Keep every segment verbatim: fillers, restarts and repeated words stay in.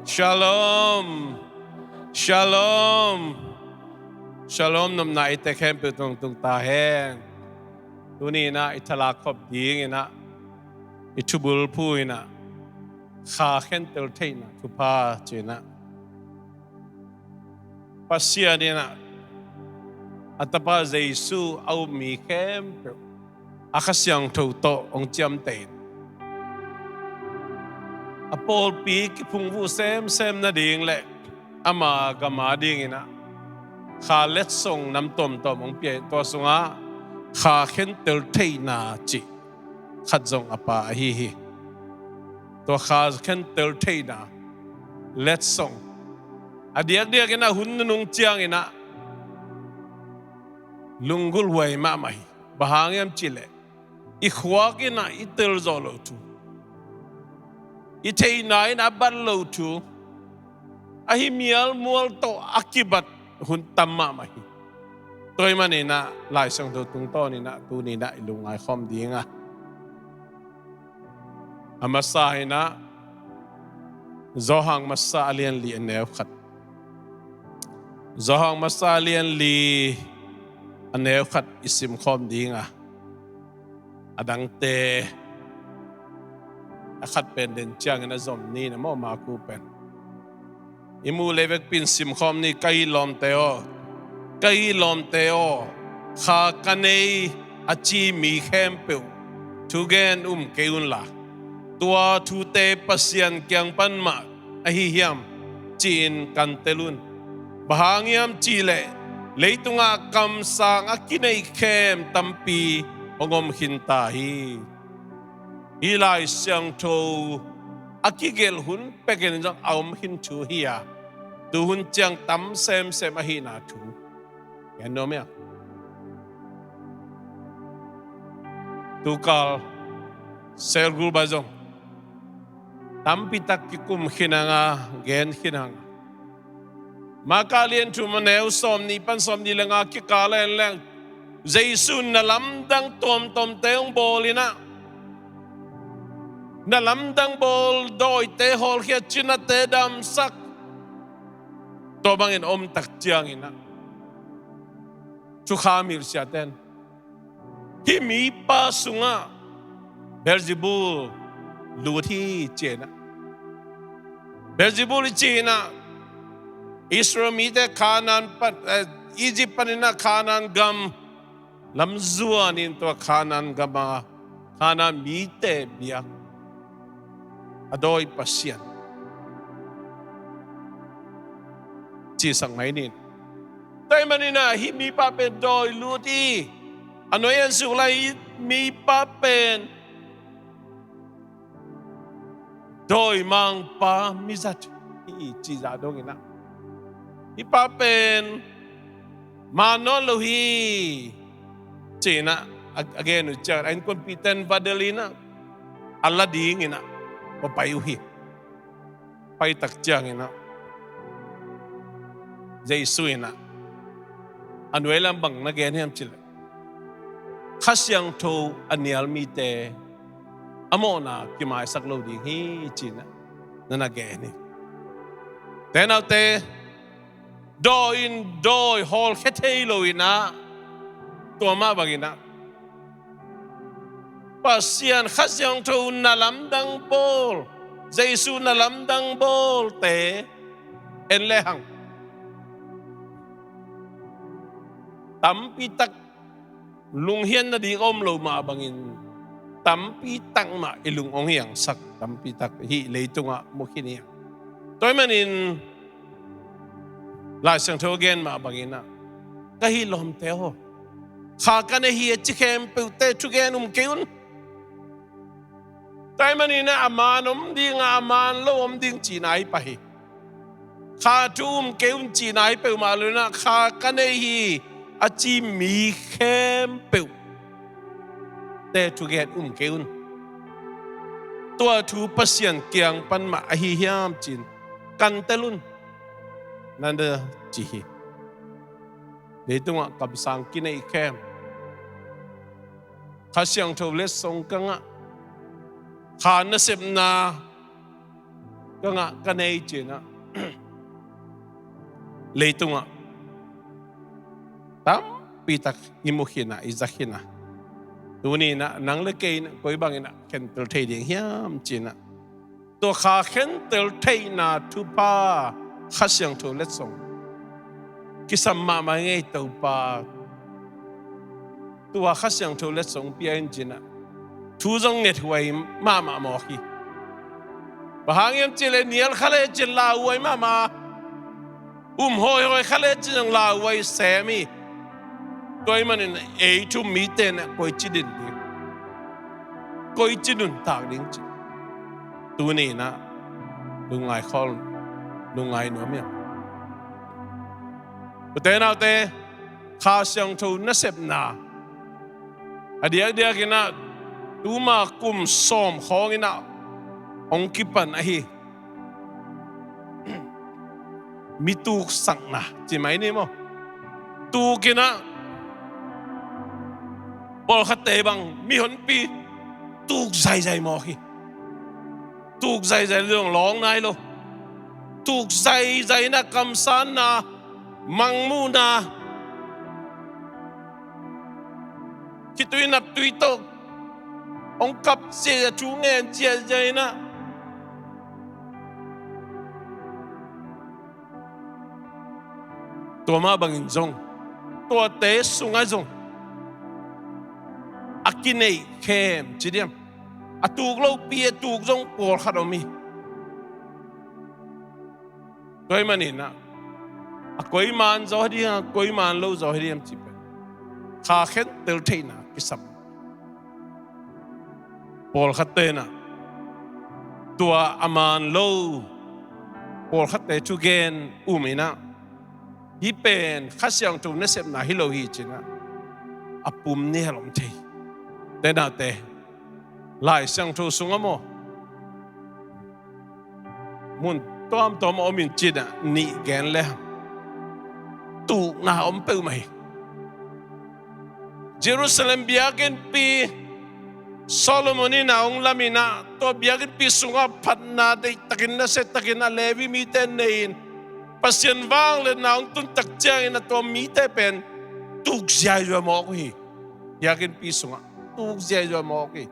Shalom. Shalom. Shalom. Nopna i tek khempeuh tungtung ta hen. Tuni inah i thalak khop ding inah, i thubulphu inah, kha khentel theihna thupha ci inah, Pasian inah a Tapa Jesu a um mi khempeuh a Kha Siangtho tawh hong ciamteh in, a pawlpi kiphungvuh semsem nading le ama gam ading inah kha letsong nam tuamtuam hong pia in, tua sungah kha khentel theihna cih khat zong a pha ahi hi. Tua kha khentel theihna letsong a diakdiak inah hun nunung ciang inah lunggulhhuai mahmah hi. Bang hang hiam cihleh i khuak inah i tel zawh loh thu, i theihna inah a bat loh thu, ahi mialmual tawh a kibat hun tam mahmah hi. Tua ahih man inah Lai Siangtho tungtawn inah tuni inah i lungngai khawm ding a, a masa inah Johan masa a lian li a neu khat. Johan masa a lian li a neu khat i sim khawm ding a, a dangte a khat pen den ciangin a zom ni inah maw, Maku pen i muh leh vekpi in sim khawm ni. Ka it lawmte aw, ka it lawmte aw, kha ka nei a ci mi khempeuh thugen um kei unla, tua thute Pasian kiang pan mah ahi hiam ci-in kan tel un. Bang hang hiam cihleh leitungah kamsang a kineih khem tampi hong om khin ta hi. Hih Lai Siangtho a kigelh hun pekin zong a om khin thu hi a, tu hun ciang tam semsem ahihna thu gen nuam hi a. Tukal cell group ah zong tampi tak kikum khin hang a, gen khin hang a. Marka lian thum a neu sawmnih pan sawmnih le nga kikal a en leng, Jesu in na lamdang tuamtuamte hong bawl inah, na lamdang bawl, dawite hawlkhia, cinate damsak, tua bangin om tak ciang inah thukham hilhsiate in, hih mipa sungah Beelzebul lut hi ci inah, Beelzebul i ci inah, Israel mite Kanaan pan, eh, Egypt pan inah Kanaan gam lamzuan in, tua Kanaan gam a Kanaan mite biak a dawi pasian cisak mai ni. Tua ahih man inah hih mipa pen dawi lut hi. A nuai en suk lai, hih mipa pen dawimangpa mizat hi cih zah dong inah, hih pa pen man nawn lo hi ci inah a, a gen uh ciang, a innkuanpihte in va delh inah a la ding inah va pai uh hi. Pai tak ciang inah Jesu inah a nuai lam bang na gen hiam cihleh, Kha Siangtho a nial mite a mawhna kimaisak lo ding hi ci inah na na gen hi. Te naute, dawi in dawi hawlkhia thei lo inah, tua mah bang inah Pasian Kha Siangtho na lamdang bawl, Jesu na lamdang bawlte en lehang tampi tak lunghian nading a om lo mah bangin tampi tak mah i lung hong hiangsak, tampi tak hih leitungah mu khin hi. Tua ahih manin Lai Siangtho a gen mah bang inah, ka hih lawmte aw, kha ka nei hi a ci khempeuhte thugen um kei un. Tua ahih man inah a man om ding a, a man lo om ding cihna hi pah hi. Kha thu um kei un cihna hi peuhmah lo inah, kha ka nei hi a ci mi khempeuhte thugen um kei un. Tua thu Pasian kiang pan mah ahi hiam ci-in kan tel un, na na ci hi. Leitungah kamsang kineih khem, Kha Siangtho letsong ka ngah, kha nasepna ka ngah ka nei cinah leitungah tampitak i mu khinah, i za khinah. Tuninah nang le kei inah koi banginah khentel thei ding hiam cinah, tua kha khentel theihna thupha Kha Siangtho letsong kisam mahmah ngei Topa. Tua Kha Siangtho letsong pia in cinah thu zong ngethuai mahmah mawk hi. Bang hang hiam cihleh nial kha le cin lauhuai mahmah, um hawihawi kha le cin zong lauhuai sem hi. Tua ahih manin ei thu mite na koi ci din ding, koi ci nuntak ding ci. Tuninah lungngai khol, lungngai nuam hiam? Ute naute, Kha Siangtho nasepna a diakdiakinah tuma kum sawm khawnginah hong kipan ahi mi tuksakna ci mai ni maw? Tukinah pawlkhatte bang mihonpi tuk zaizai mawk hi. Tuk zaizai zong lawng nai lo. Tuk zaizai inah kamsanna, mangmuhna, khitui naptui tawh hong kap ciacia, thu ngen ciacia inah tua mah bangin zong tuate sungah zong a kineih khem ci diam, a tuk lopi a tuk zong pawlkhat om hi. Tua ahih maninah a koi man zaw hi diam, a koi man lo zaw hi diam cih pen kha khentel theihna kisam. Pawlkhat tenah tua a man lo, pawlkhatte thugen um inah hih pen Kha Siangtho nasepna hi lo hi cinah a pum nial om thei. Ute naute, Lai Siangtho sungah maw, mun tuamtuam a om in cinah nih gen le hang tukna a om peuhmah hi. Jerusalem biakinnpi Solomon inah hong laminah tua biakinnpi sungah phatna deihtakin nasiatakin a Levi mite nei-in Pasian vangliatna hong tuntak ciangin a tua mite pen tuk ziaizua mawk uh hi. Biakinnpi sungah tuk ziaizua mawk uh hi.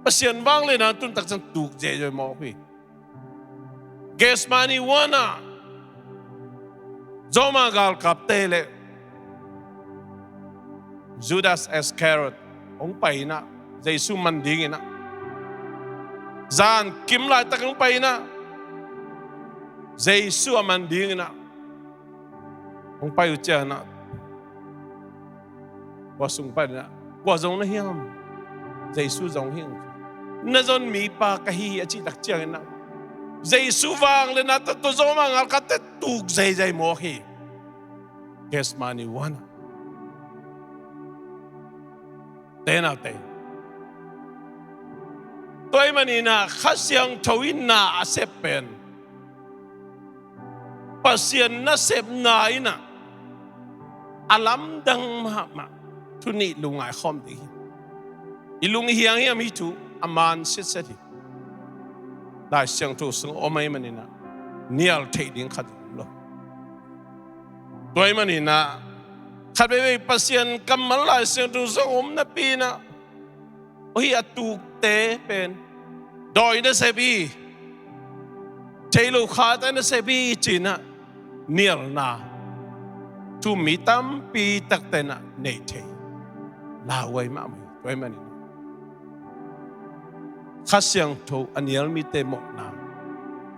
Pasian vangliatna hong tuntak ciang tuk ziaizua mawk uh hi. Gethsemane huanah Roma galkapte le Judas Iscariot hong pai inah Jesu man dinginah, zan kim laitak hong pai inah Jesu a man dinginah hong pai uh cianginah kua sung paninah, kua zong na hiam? Jesu zong hi. Na zon mipa ka hi hi a cih tak cianginah Jesu vangliatna tawh tua Roma galkapte tuk zeizei mawk hi. Gethsemane huanah. Ute naute, tua ahih maninah Kha Siangtho in na a sep pen Pasian nasepna inah a lamdang mahmah thu nih lungngai khawm ding hi. I lung i hiang hiam hih thu a man sitset hi. Lai Siangtho sung om ahih maninah nial theih ding khat om lo. Tua ahih maninah khat veivei Pasian kammal Lai Siangtho sung om napi inah aw hih a tukte pen dawi nasep hi, thei lo khate nasep hi cinah nialna thu mi tampi takte inah nei thei lauhuai mahmah hi. Tua ahih maninah Kha Siangtho a nial mite mawhna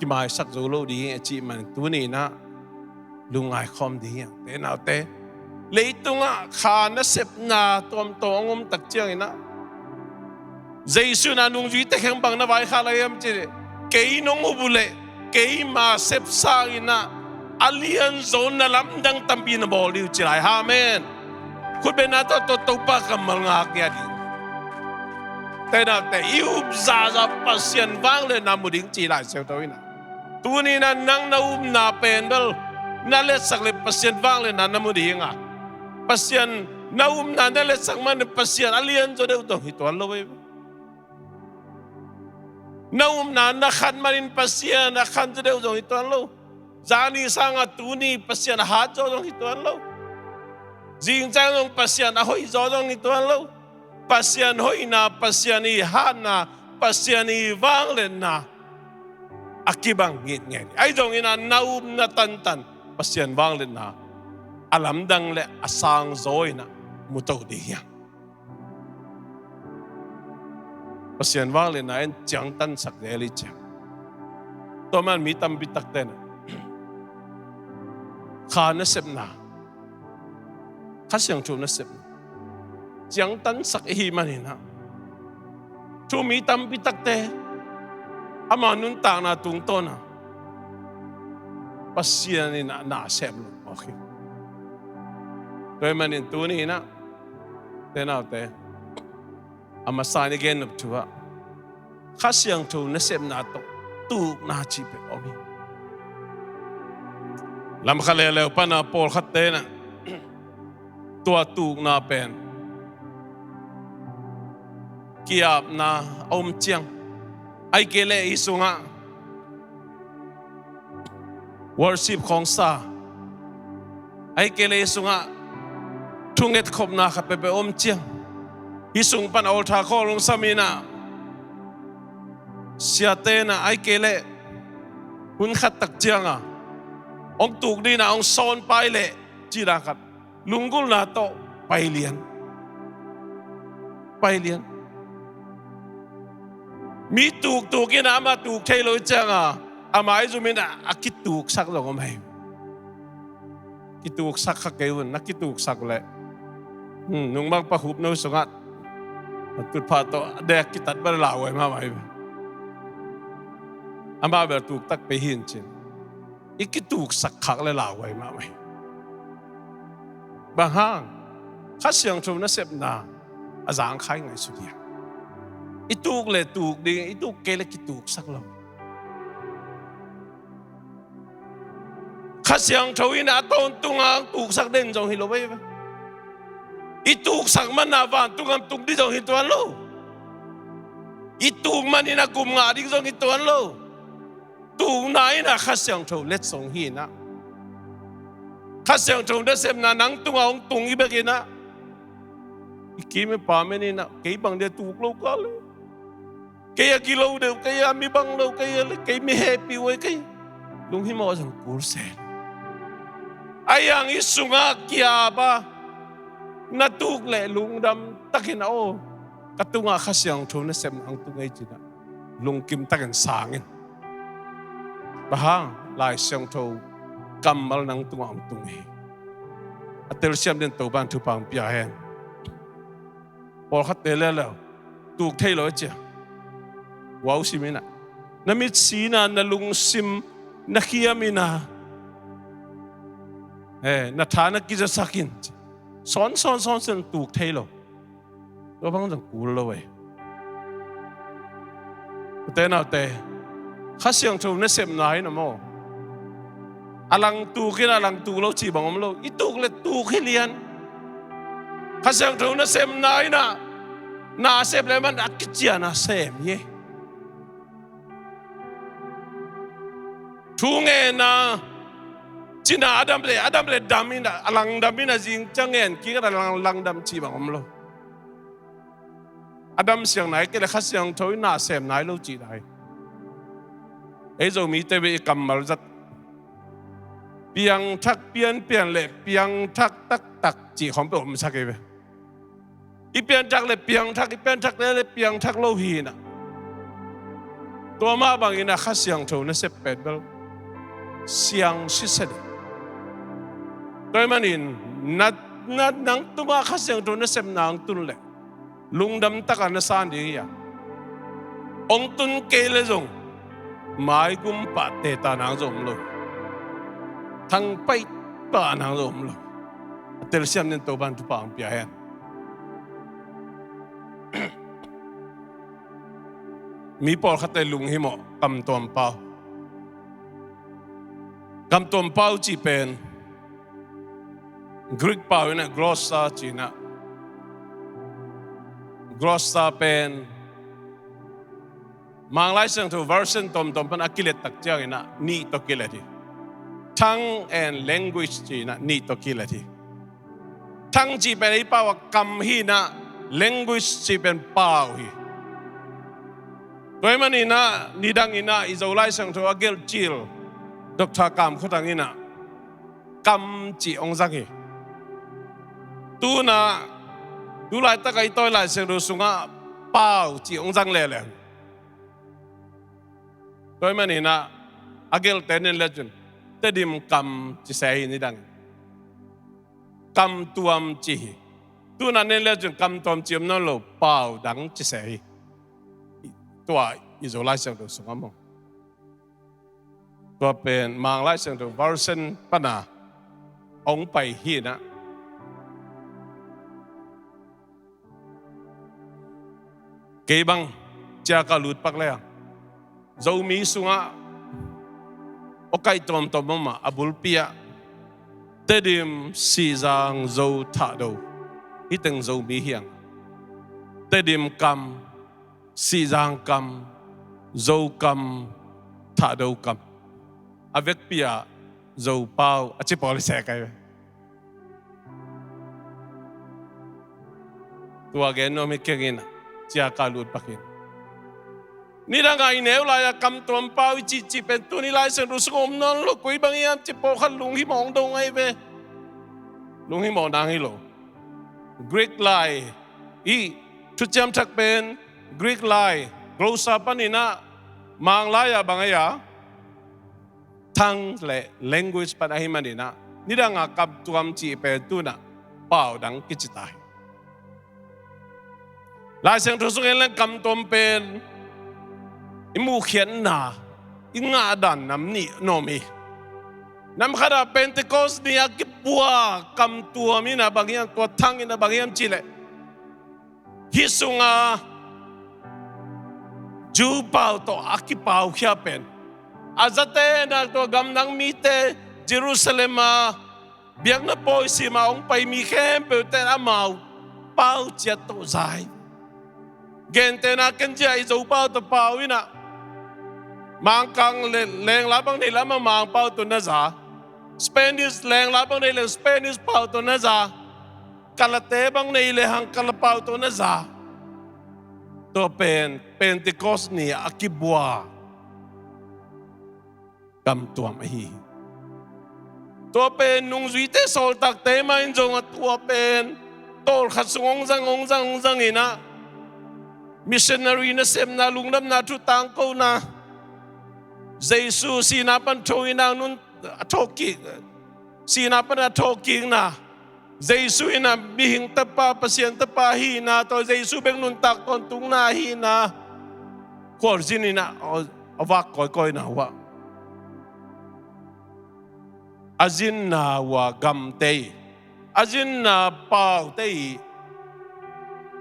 kimaisak zo lo ding hi a cih man tuninah lungngai khawm ding hi. Ute naute, leitungah kha nasepna tuamtuam hong om tak cianginah Jesu in a nungzuite kheng bang na vaikhak lai hiam cih leh, kei nong up uh leh keima sep sanginah a lianzo na lamdang tampi na bawl ding uh ci lai. Amen. Khutbetna tawh, tawh Topa kammal ngak ngiat ding. Ute naute, i up zahzah Pasian vangliatna mu ding ci Lai Siangtho inah. Tuninah nang na upna pen bel na letsak le Pasian vangliatna na mu ding a, Pasian na upna na letsak man Pasian a lianzaw deuh tawh hi tuan lo ei. Na upna na khan manin Pasian a khan zaw deuh zong hi tuan lo. Zani sangah tuni Pasian a hat zaw zong hi tuan lo. Zingciang zong Pasian a hoih zaw zong hi tuan lo. Pasian hoihna, Pasian i hatna, Pasian i vangliatna a kibang ngitnget. Ahi zongin a na upna tantan Pasian vangliatna a lamdang le a sangzaw in a muto ding hi hang. Pasian vangliatna in ciangtansak zel hi ciang. Tua man mi tampi takte na kha nasepna, Kha Siangtho nasepna ciangtansak i hih manin a, thu mi tampi takte ama nuntakna tungtawn a Pasian in a na sem lo mawk hi. Tua ahih manin tuni in a, te naute, a masa in i gen nop thu ah Kha Siangtho nasepna tawh tukna cih pek om hi. Lamkhat leuleu pan a pawlkhatte in a tua tukna pen ki-apna a om ciang, ahih kei leh i sungah worship khawng sa, ahih kei leh i sungah thungetkhopna khat peuhpeuh om ciang, i sung pan altar call hong sam in a, siate in a, ahih kei leh hun khat tak ciang a hong tuk ding in a hong sawn pai leh cih dan khat lunggulhna tawh pai lian. Pai lian. Mi tuktuk in a ama tuk thei lo ciang a, ama i zum in a, a kituksak zong om hi. Kituksak kha kei un, na kituksak leh, hmm, nungmang pakhup no sungah a tutphah tawh a dek kitat bang lauhuai mahmah hi. Ama bel tuktak pei hi in cin, i kituksak khak le lauhuai mahmah hi. Bang hang? Kha Siangtho nasepna a zangkhai ngaihsut hi a, i tuk le tuk ding, i tuk kei le kituksak lo. Kha Siangtho in a tawntung a tuksak den zong hi lo veve. I tuksak man a vantung a tuk ding zong hi tuan lo. I tuk man in a gum ngah ding zong hi tuan lo. Tukna in a Kha Siangtho letsong hi in a, Kha Siangtho nasepna nang tungah hong tung i bek in a, i kim i pam in a, kei bang dia tuk lo ka le, kei a gilo deuh, kei a mi bang lo, kei a le, kei mi hehpih uh ei, kei lunghimawh zong kul se. Ahi hang i sungah ki-ap a, na tuk leh lungdam takin a, aw, ka tungah Kha Siangtho nasepna hong tung ei ci in a, lungkim takin sang in. Bang hang? Lai Siangtho kammal nang tungah hong tung hi. A telsiam den Topa'n thupha hong pia hen. Pawlkhatte leuleu tuk thei lo a cia, uau sim in a, na mitsi in a, na lungsim na khiam in a, eh, na tha na kizasak in, sawn sawn sawn sawn tuk thei lo. Tua bang zong kul lo ei. Ute naute, Kha Siangtho nasepna in a maw, a lang tuk in a lang tuk lo cih bang om lo. I tuk le tuk hi lian. Kha Siangtho nasepna in a, na sep le man a kician a sem hi. Thu ngen a, cina a dam le, a dam le dam in a, a lang dam in a, zing ciang ngen kik a lang, lang dam cih bang om lo. A dam siang nai kei le Kha Siangtho in na sem nai lo cih nai. Ei Zomite ve i kammal zat, piangthak pianpian le piangthak taktak cih khawng peuh omsak ei ve. I pianthak le piangthak, i pianthak le, le piangthak lo hi in a, tua mah bangin a Kha Siangtho nasep pen bel siang sitset hi. Tua ahih manin na, na, nang tungah Kha Siangtho nasepna hong tun le lungdam takin na san ding hi a, hong tun kei le zong maigum pah teta nang zong om lo, thangpaih pah nang zong om lo. A telsiam den Topa'n thupha hong pia hen. Mi pawlkhatte lunghimawh, kamtuam pau. Kamtuam pau cih pen Greek pau in a glossa ci in a, glossa pen Mang Lai Siangtho version tomtom pan a kilet tak ciangin ah nih tawh kilet hi. Tongue and language ci-in ah nih tawh kilet hi. Tongue cih pen ei pau a kam hi-in ah, language cih pen pau hi. Tua ahih manin ah nidangin ah i Zo Lai Siangtho a gelhcil Doctor Kam Khua Thang in ah kam cih hong zang hi. Tu-in ah, tu laitak a i tawi Lai Siangtho sungah pau cih hong zang leuleu hi. Tua ahih manin ah a gelhte nen le cun Tedim kam ci se hi, nidangin kamtuam ci hi. Tu-in ah nen le cun kamtuam ci om nawn lo, pau dang ci se hi. Tua i Zo Lai Siangtho sungah maw. Tua pen Mang Lai Siangtho version pan a hong pai hi-in ah, kei bang ciaka lut pak leng, Zomi sungah awkaih tomtom om a, a bulpi ah Tedim, Sihzang, Zo, Thahdo, hih teng Zomi hi hang. Tedim kam, Sihzang kam, Zo kam, Thahdo kam. A vekpi ah Zo pau a ci pawl hi se kai ve. Tua gen nuam hi keng in ah, ciaka lut pak in. Nidang a i neu lai-a kamtuam pau i cihcih pen tuni Lai Siangtho sung om nawn lo, koi bang hiam cih pawlkhat lunghimawh hong dong ahi ve. Lunghimawh nang hi lo. Greek lai, i thuciam thak pen Greek lai, glossa panin ah Mang lai-a bang ahi a, tongue le language pan ahih manin ah, nidang a kamtuam cih pen tu-in ah pau dang kici ta hi. Lai Siangtho sung en leng kamtuam pen i muhkhiatna, i ngahdan nam nih na om hi. Nam khat ah Pentecost ni a kibua kamtuam in ah bang hiam, tua tongue in ah bang hiam cih leh, hih sungah Jew pau tawh a kipaukhia pen, a zate'n ah tua gamdang mite, Jerusalem a biakna pawi sim a hong pai mi khempeuhte'n amau pau ciat tawh za hi. Gentehna, ken zia i Zo pau tawh pau in ah, Mangkang le lengla bang nei leh amah Mang pau tawh na za, Spanish lengla bang nei leh Spanish pau tawh na za, Kalate bang nei lehang Kala pau tawh na za. Tua pen Pentecost ni a kibua kamtuam ahi hi. Tua pen nungzuite, sawltakte mah in zong a tua pen tawlkhat sung hong zang, hong zang, hong zang in ah, missionary nasepna, lungdamna thu tangkona, Jesu sihna pan thawhkikna, nun a thawhkik, sihna pan a thawhkikna, Jesu in ah mihing Tapa, Pasian Tapa ahihna, tua Jesu bek nuntak tawntungna ahihna khualzin in ah a vak kawikawina uh ah, a zinna uh a gamte, a zinna paute i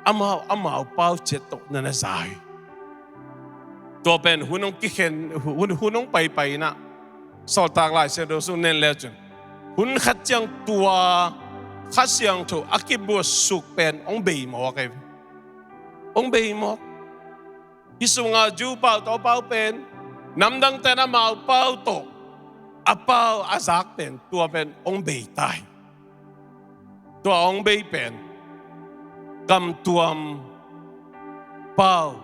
amau, amau pau ciat tawh na na za hi. Tua pen hun hong kikhen, hun, hun hong paipai in ah, Sawltak Lai Siangtho sung nen le cun, hun khat ciang tua Kha Siangtho a kibuatsuk pen hong bei mawk hi. Hong bei mawk. Hih sungah Jew pau tawh a pau pen, namdangte'n amau pau tawh a pau a zak pen, tua pen hong bei ta hi. Tua hong bei pen kamtuam pau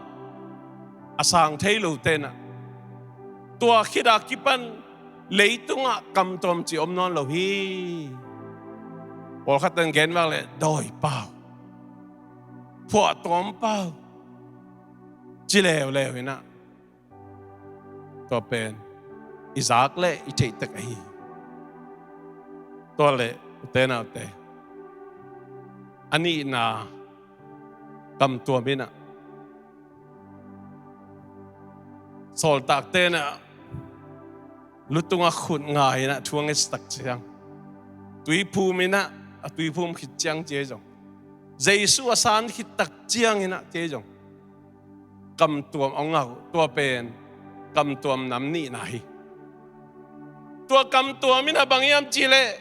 a sang thei lote'n ah, tua khit a kipan leitungah kamtuam cih om nawn lo hi. Pawlkhatte'n gen vang leh dawi pau, phuahtawm pau ci leuleu in ah, tua pen i zak leh i theih tek ahi hi. Tua leh ute naute, a nihna kamtuam in ah, sawltakte'n ah lu tungah khut nga in ah thu a ngetsak ciang, tuiphum in ah, a tuiphum khit ciang ci ahi zong, Jesu a san khit tak ciang in ah ci ahi zong, kamtuam hong ngah uh. Tua pen kamtuam nam nihna hi. Tua kamtuam in ah bang hiam cih leh,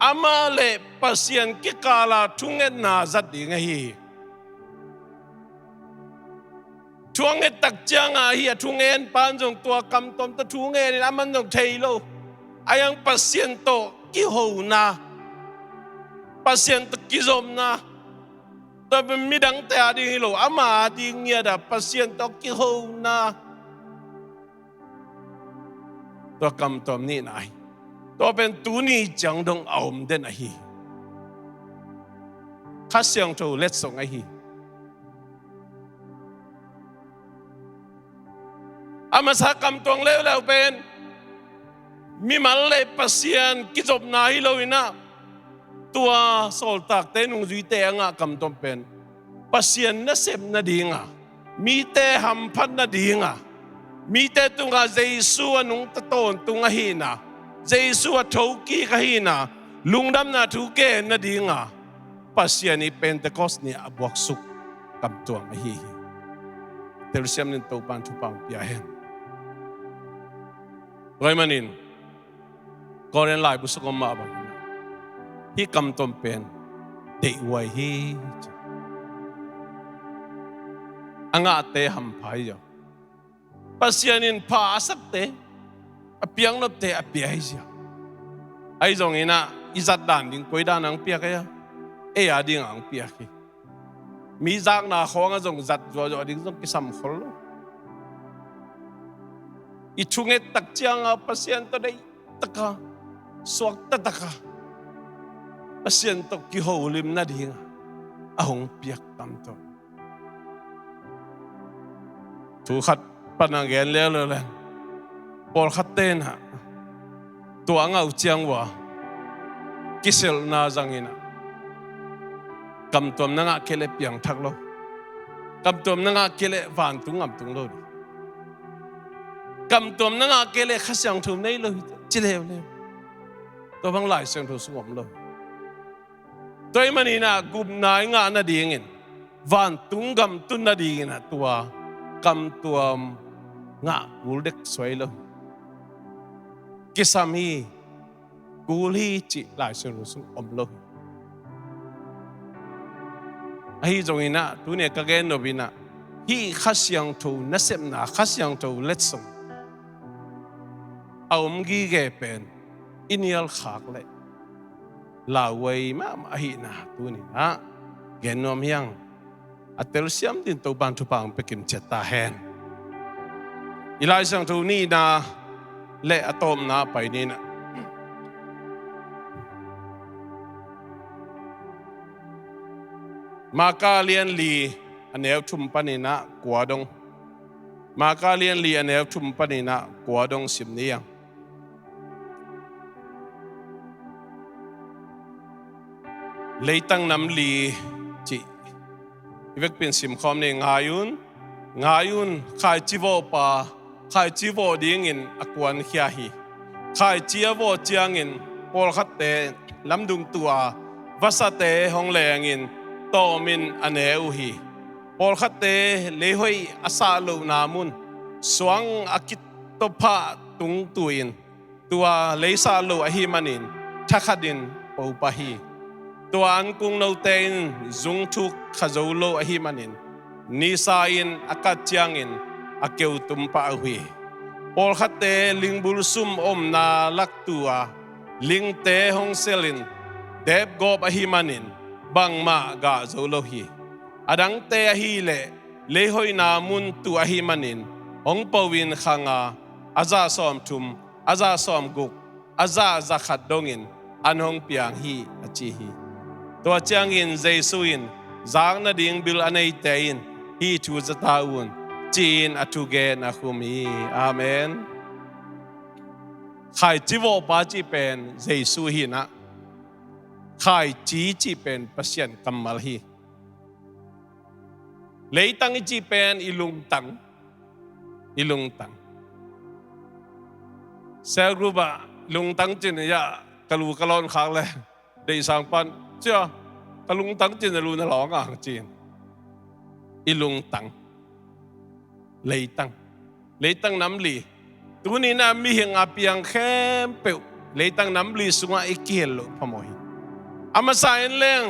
amah leh Pasian kikal a thungetna zat ding ahi hi. Thu a nget tak cianga hih a thungen pan zong tua kamtuam tawh thu ngenin aman zong thei lo. A hiang Pasian tawh kihona, Pasian tawh kizopna, tua pen midangte a ding hi lo, ama a ding ngiat a Pasian tawh kihona. Tua kamtuam nihna ahi. Tua pen tuni ciang dong a om den ahi. Kha Siangtho letsong ahi. A masa kamtuam leuleu pen mimal le Pasian kizopna hi lo inah, tua sawltakte nungzuite a ngah kamtuam pen Pasian nasep nadinga, mite hamphat nadinga, mite tungah Jesu a nungta tawntung ahihna, Jesu a thokik ahihna, lungdamna thu gen nadinga Pasian i Pentecost ni a buaksuk kamtuam ahi hi. Telsiam nin Topan thupha pia hen. Tua ahih manin Korin laibu sung om mah bangin hih kamtuam pen deihhuai hi ci. A ngahte hampha hi zia. Pasian in pha a sakte, a piaknopte a pia hi zia. Ahi zongin ah i zat dan ding koi dan ang piak hi a, ei a ding ang piak hi. Mi zakna khawng a zong zat zuahzuah ding zong kisam khol lo. I thunget tak cianga Pasian tawh deihtaka, suaktataka, Pasian tawh kiholim nadinga a hong piak kamtuam. Thu khat pana gen leuleu leng, pawlkhatte inah tua a ngah uh ciang uh a kiselhna zangin ah kamtuam na ngah kei leh piangthak lo. Kamtuam na ngah kei leh vantung ngam tung lo ding. Kamtuam na ngah kei leh Kha Siangtho nei lo hi ci leuleu. Tua bang Lai Siangtho sung om lo. Tua ahih manin ah gupna i ngah nadingin, vantung gam tun nadingin ah tua kamtuam ngah kul dek suai lo hi. Kisam hi, kul hi cih Lai Siangtho sung om lo hi. Ahi zongin ah tuni a ka gen nop in ah hih Kha Siangtho nasepna, Kha Siangtho letsong a om gige pen i nial khak leh lauhuai mahmah ahihna tuni in ah gen nuam hi hang. A telsiam dingin Topan thupha hong pia kimciat ta hen. I Lai Siangtho nihna le a tawpna pai ni in ah, Marka lian li a neu thum panin ah kua dong. Marka lian li a neu thum panin ah kua dong sim ni hang. Leitang nam li cih i vekpi in simkhawm ni. Ngai un, ngai un, khaici vawhpa khaici vawh dingin a kuankhia hi. Khaici a vawh ciangin pawlkhatte lamdung tua vasate hong lengin tawmin a ne uh hi. Pawlkhatte leihoih a sah lohna mun suang a kitawphah tung tu-in tua leisah lo ahih manin thakhatin po pah hi. Tua ankung note in zungthuk kha zo lo ahih manin nisa in a kat ciangin a keutum pah uh hi. Pawlkhatte lingbul sum omna lak tu-a lingte hong selin depgawp ahih manin bangmah gah zo lo hi. A dangte ahih leh leihoihna mun tu ahih manin hong po-in khang a, a zah sawmthum, a zah sawmguk, a zah zakhat dongin an hong piang hi, a ci hi. Tua ciangin Jesu in, zak nading bil a neite in hih thu za ta un, ci-in a thugen a khum hi. Amen. Khaici vawhpa cih pen Jesu hi in ah, khaici cih pen Pasian kammal hi. Leitang i cih pen i lungtang. I lungtang. Cell group ah lungtang cin, ya, ka lu ka lawn khak le deihsang pan, cia, ka lungtang cin, a lu na lawng ang cin. I lungtang. Leitang. Leitang nam li. Tuni in ah mihing a piang khempeuh leitang nam li sungah i kihel loh phamawh hi. A masa in leng,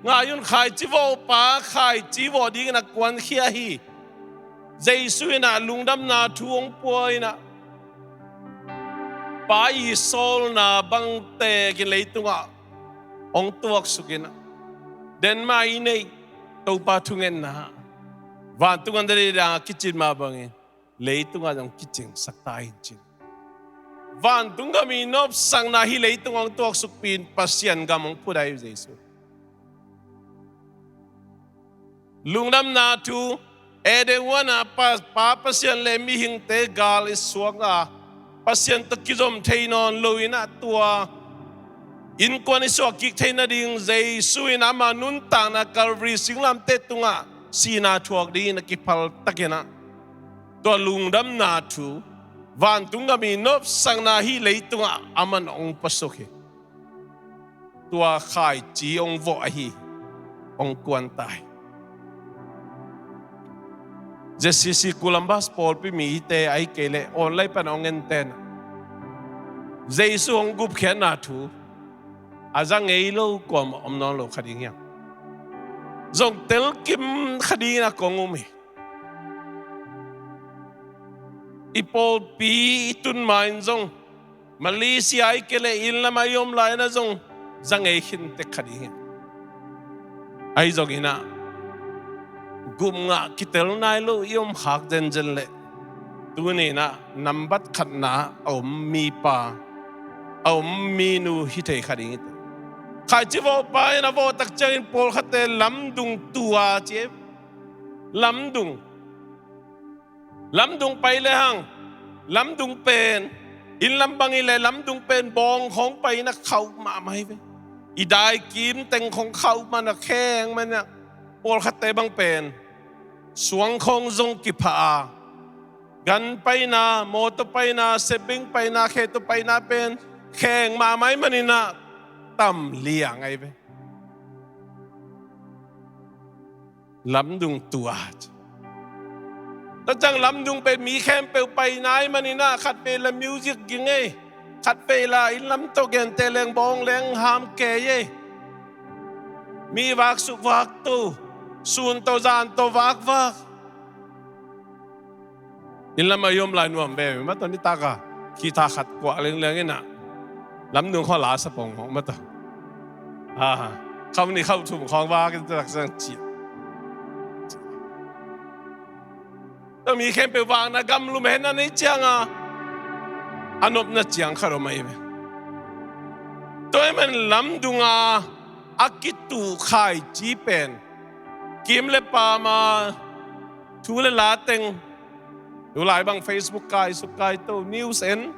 ngai un, khaici vawhpa khaici vawh dingin a kuankhia hi. Jesu in ah lungdamna thu hong pua in ah, Pa i sawlna bang tekin leitungah hong tuaksuk in ah, den mah i neih Topa thungetna, vantung a na deih dang a kicin mah bangin leitungah zong kicingsak ta in ci. Vantung gam i nopsakna hih leitung hong tuaksukpi in Pasian gam hong phut ahi Jesu. Lungdamna thu, Eden huan ah Pa, Pa Pasian le mihingte gal i suak a, Pasian tawh kizom thei nawn lo in ah tua innkuan i suak kik theih nading Jesu in ama nuntakna Calvary singlamteh tungah sihna thuak dingin a kiphal takin ah, tua lungdamna thu, vantung gam i nopsakna hih leitungah aman hong puasuk hi. Tua khaici hong vawh ahi, hong kuan ta hi. ZCC Columbus pawlpi mite ahih kei leh online pan hong enten ah, Jesu hong gupkhiatna thu a za ngei lo kuamah om nawn lo kha ding hiam? Zong telkim kha dingin a kong um hi. I pawlpi i tun ma-in zong, Malaysia ahih kei leh inn lamah i om lai-in ah zong za ngei khin tek kha ding hi. Ahi zongin ah, gupngah kitel nai lo i om khak zenzen leh, tuni-in ah nambat khatna a om mipa, a om minu hi thei kha ding hi. Khaici vawhpa in a vawh tak ciangin pawlkhatte lamdung tua ci hi. Lamdung. Lamdung pai le hang, lamdung pen, inn lam bang hi leh lamdung pen bawng khawng pai-in a khauh mahmah hi ve. I daikim teng khawng khauh man a kheng man a, pawlkhatte bang pen suang khawng zong kipha a, gan paina, mawtaw paina, sebing paina, khetu paina pen kheng mahmah ahih manin ah tam liang ahi ve. Lamdung tua. Tua ciang lamdung pen mi khempeuh pai nai manin ah, khatvei la music ging ei, khatvei la inn lam tawh genteh leng bawng leng ham kei ei. Mi vaksuk vakto, sun tawh zan tawh vakvak. Inn lamah i om lai nuam veve mah tawh, nitak a kihta khat kuah lengleng in ah lamdung khawng la sa pong mah tawh. Aha, khauh nih khauh thum khawng vak in tak sang cih. Tua mi khempeuh vakna gamlum hen a neih ciang a, a nopna ciang khat om ahi ve. Tua ahih man lamdung a a kituh khaici pen, kim le pam a thu le la teng, tu lai bang Facebook kai suk kai to, news en,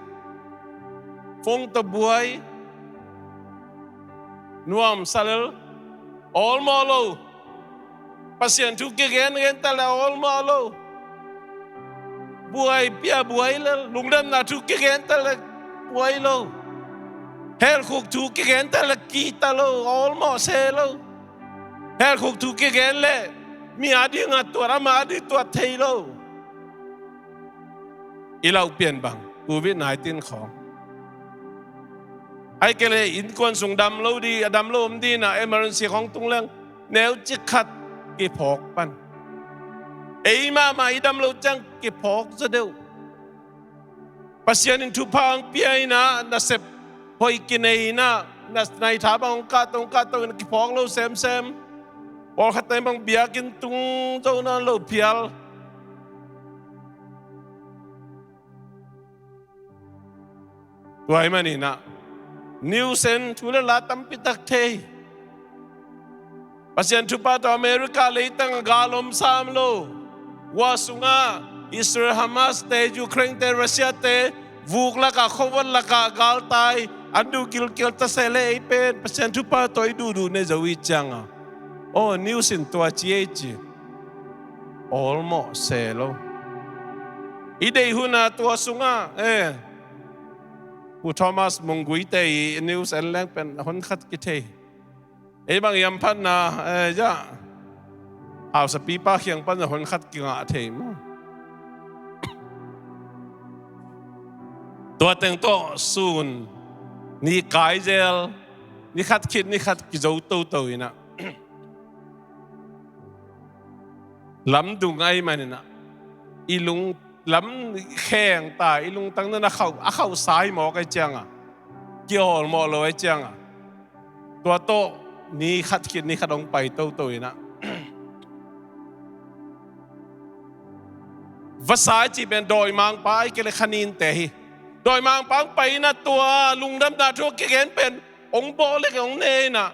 phone tawh buai, nuamsa lel, awlmawh lo. Pasian thu kigen gen ta le awlmawh lo. Buai pia buai lel, lungdamna thu kigen ta le buai lo. Helkhuk thu kigen ta le kihta lo, awlmawh se lo. Helkhuk thu kigen leh mi a ding a tuat, ama a ding tuat thei lo. I lauh pian bang Covid nineteen khawng, ahih kei leh innkuan sung dam lo ding, a dam lo om ding in ah emergency khawng tung leng neucik khat kiphawk pan. Ei mahmah i dam loh ciang kiphawk zaw deuh. Pasian in thupha hong pia in ah, nasep hoih kinei in ah, na, na itha bang hong kahto hong kahto in ah kiphawk lo semsem. Pawlkhatte bang biakinn tung zo nawn lo phial. Tua ahih manin ah news en, thu le la tampi tak thei. Pasian thupha tawh America leitang a gal om sam lo. Hua sungah Israel Hamas te, Ukraine te, Russia te, vuk lakah, khuavak lakah galtai an duh gilkial ta se leh, ei pen Pasian thupha tawh i duhduh nei zo i hih ciang a, aw, news in tua ci ei ci. Awlmawh se lo. I deih hun a tua sungah, eh, Pu Thomas Mung Gui te i news en leng pen honkhat kithei. Ei bang i hamphatna, eh, ya, hausapipa kiang pan a honkhat kingah thei maw. Tua teng tawh sun ni kai zel, ni khat khit ni khat kizo toto in ah, lamdung ahih manin ah, i lunglam kheng ta, i lungtang na a khauh, a khauhsa hi mawk ahih ciangin, kiawlmawh lo ahih ciangin, tua tawh ni khat khit ni khat hong pai toto in ah, vasa i cih pen dawimangpa ahih kei leh kha ninte hi. Dawimangpa hong pai in ah, tua lungdamna thu a kigen pen hong bawh leh hong ne in ah,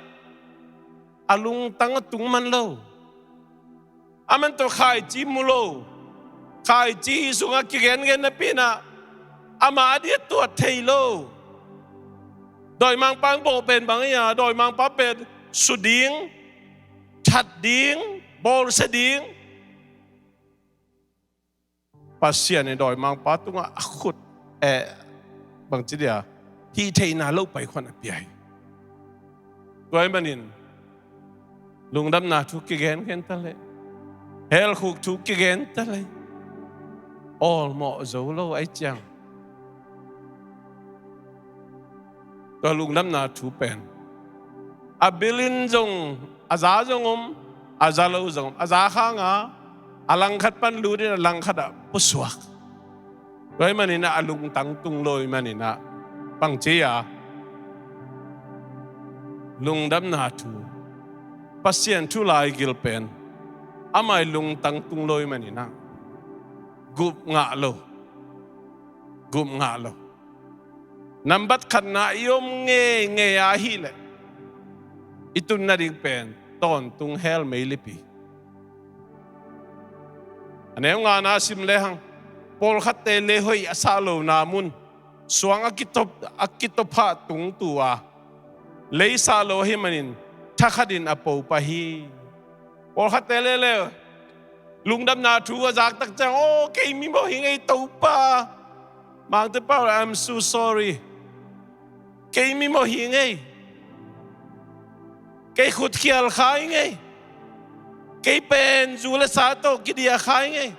a lungtang a tung man lo. Aman tawh khaici mu lo. Khaici sungah kigengen napi in ah, ama ading a tuat thei lo. Dawimangpa hong bawh pen bang hiam? Dawimangpa pen su ding, that ding, bawlsia ding. Pasian in dawimangpa tungah a khut, eh, bangci dia, hih theihna lo pai khuan a pia hi. Tua ahih manin lungdamna thu kigengen ta leh, helkhuk thu kigen ta leh, awlmawh zo lo ahih ciang, tua lungdamna thu pen a bil in zong, a za zong om, a za lo zong om, a za khang a, a langkhat pan lut in a langkhat ah pusuak. Tua ahih manin ah a lungtang tung lo ahih manin ah, bangci a, lungdamna thu, Pasian thu laigil pen, amah i lungtang tung lo ahih manin ah, gup ngah lo. Gup ngah lo. Nambat khatna i om ngeingei ahih leh, i tun nading pen tawntung hell meilip hi. A neu ngana sim lehang, pawlkhatte lei hoih a sah lona mun, suang a kitop, a kitop hah tung tu a, lei sah lo ahih manin thakhat in a po pah hi. Pawlkhatte lele lungdamna thu a zak tak ciang, "Aw, kei mimawh hi ing ei, Topa." Mangte pau, "I'm so sorry. Kei mimawh hi ing ei. Kei khutkhial kha ing ei. Kei pen zu le sa tawh kidiah kha ing ei.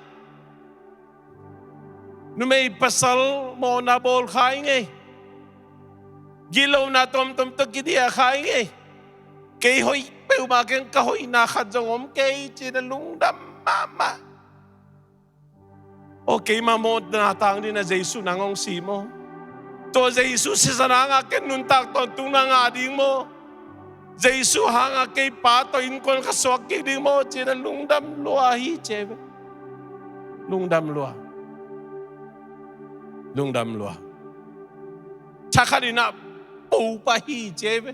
Numei pasal mawhna bawl kha ing ei. Gitlona tuamtuam tawh kidiah kha ing ei. Kei hoih peuhmah keng, ka hoihna khat zong om kei," ci-in a lungdam mahmah. "Aw, keima mawhna tang dingin a Jesu nang hong si maw? Tua Jesu sisan hangah ken nuntak tawntungna ngah ding maw? Jesu hangah kei Pa tawh innkuan ka suak kik ding maw?" ci-in a lungdam lua hi ci ei ve. Lungdam lua. Lungdam lua. Thakhat in a po pah hi ci ei ve.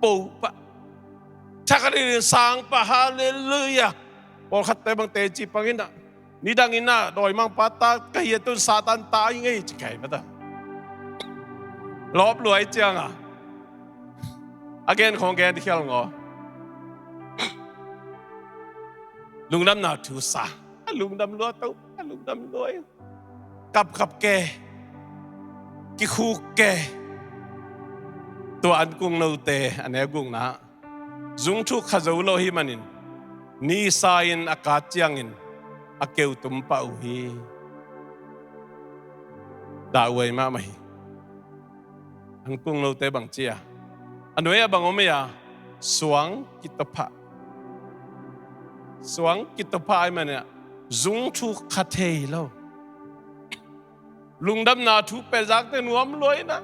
Po pah. Thakhat in sang pah, halleluiah. Pawlkhatte bang teci pang in a, "Nidang in a dawimangpa ta ka hi a, tun Satan ta hi ing ei," ci kei mata. Lawp lua ahih ciangin a gen khong gen khial ngaw. Lungdamna thu sa. A lungdam lua, Topa, a lungdam lua. Kapkap ke, kikhuk ke. Tua An Kung Note a neu gukna, zungthuk kha zo lo ahih manin, nisa in a kat ciangin a keu tum pah uh hi. Dah huai mahmah hi. An Kung Note bang ci a, a nuai ah bang om ei a, suang kitop hah. Suang kitop hah ahih manin a, zungthuk kha thei lo. Lungdamna thu pia zakte nuam lua in a,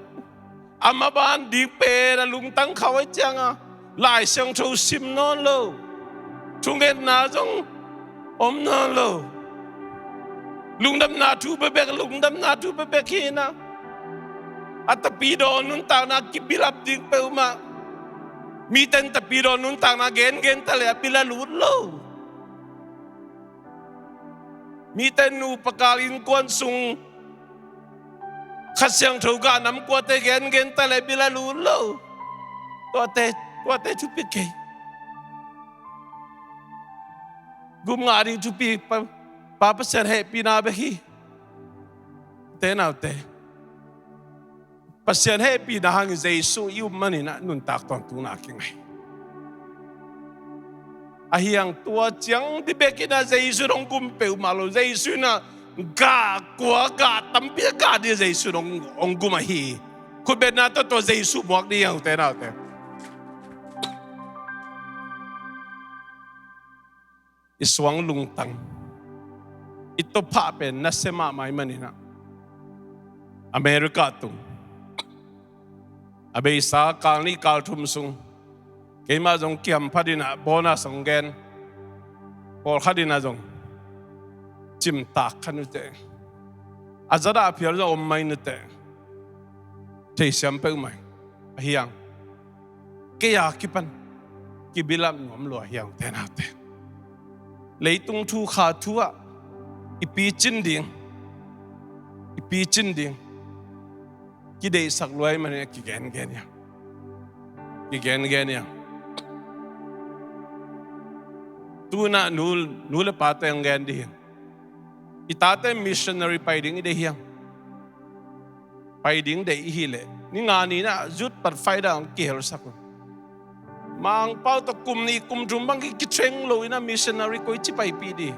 a maban ding pen a lungtang khauh ahih ciangin a, Lai Siangtho sim nawn lo. Thungetna zong om nawn lo. Lungdamna thu bekbek, lungdamna thu bekbek hi in a, a tapidaw nuntakna kibilap ding peuhmah. Mite in tapidaw nuntakna gengen ta leh a bil a lut lo. Mite in nupa kal innkuan sung Kha Siangtho gah nam kuate gengen ta leh bil a lut lo. Tuate, tuate thupi kei. Gum ngah ding thupi Pa, Pa Pasian hehpihna bek hi. Te naute, Pasian hehpihna hangin Jesu i um manin a nuntak tawntungna a kingai. Ahi hang tua ciang ding bekin a Jesu in hong gum peuhmah lo. Jesu in a gah kua, gah tampi a gah ding a Jesu in hong, hong gum ahi. Khutbetna tawh tua Jesu muak ding hi hang, ute naute. I suang lungtang, I tophah pen nasia mahmah ahih manin ah, America tung, a beisa kal nih kal thum sung keimah zong kihamphat in ah bonus hong gen. Pawlkhat in ah zong cimtak kha nuteh, a zadah a phial zong om mai nuteh, theisiam peuhmah hi. Ahi hang kei a kipan kibilap nuam lua hi hang, ute naute. Leitung thu, kha thu ah i picin ding, i picin ding kideihsak lua ahih manin a kigengen hi hang. Kigengen hi hang. Tu-in ah nu, nu le pate hong gen dih hi. I tate missionary pai ding i deih hi hang. Pai ding deih i hih leh, ni nga ni-in ah Youth Pathfinder hong kihelsak uh. Mangpau tawh kum nih kum thum bang ki, kitheng lo-in ah missionary koici paipih dih?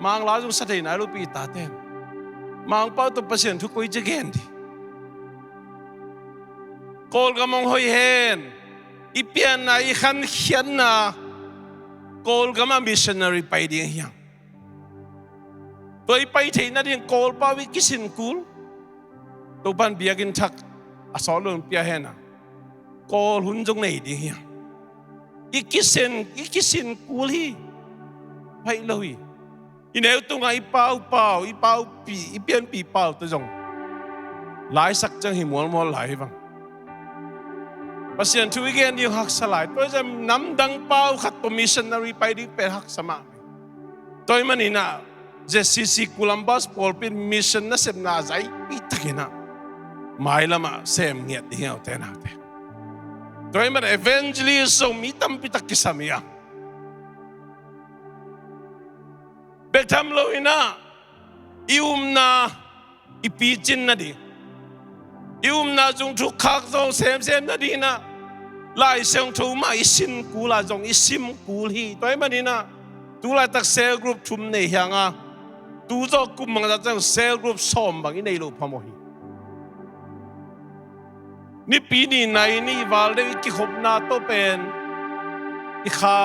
Mangla zong sa thei nai lopi i tate. Mangpau tawh Pasian thu koici gen dih? Kawlgam hong hoih hen. I pianna, i khankhiatna Kawlgam ah missionary pai ding hi hang. Tua i pai theih nading Kawlpau i kisin kul. Topa'n biakinn thak a sawt lo-in pia hen a, Kawl hun zong nei ding hi hang. I kisin, i kisin kul hi. Hoih lo hi. I neu tungah i paupau, i paupih, i pianpih paute zong laisak ciang hi mualmual lai hi vang. Pasian thu i gen ding haksa lai. Tua hi ciang namdang pau khat tawh missionary pai ding pen haksa mah. Tua ahih manin ah Z C C Columbus pawlpi in mission nasepna zaipi takin ah mailam ah sem ngiat ding hi, ute naute. Tua ahih manin evangelist zong mi tampi tak kisam hi a, bek tham lo-in ah i upna i picin nading, i upna zung thuk khak zong semsem nading in ah Lai Siangtho mah i sin kul a, zong i sim kul hi. Tua ahih manin ah tu laitak cell group thum nei hi hang a, tu zawh kum bangzah ciang cell group sawm bang i neih loh phamawh hi. Nipi ni nai ni val deuh i kikhopna tawh pen i kha,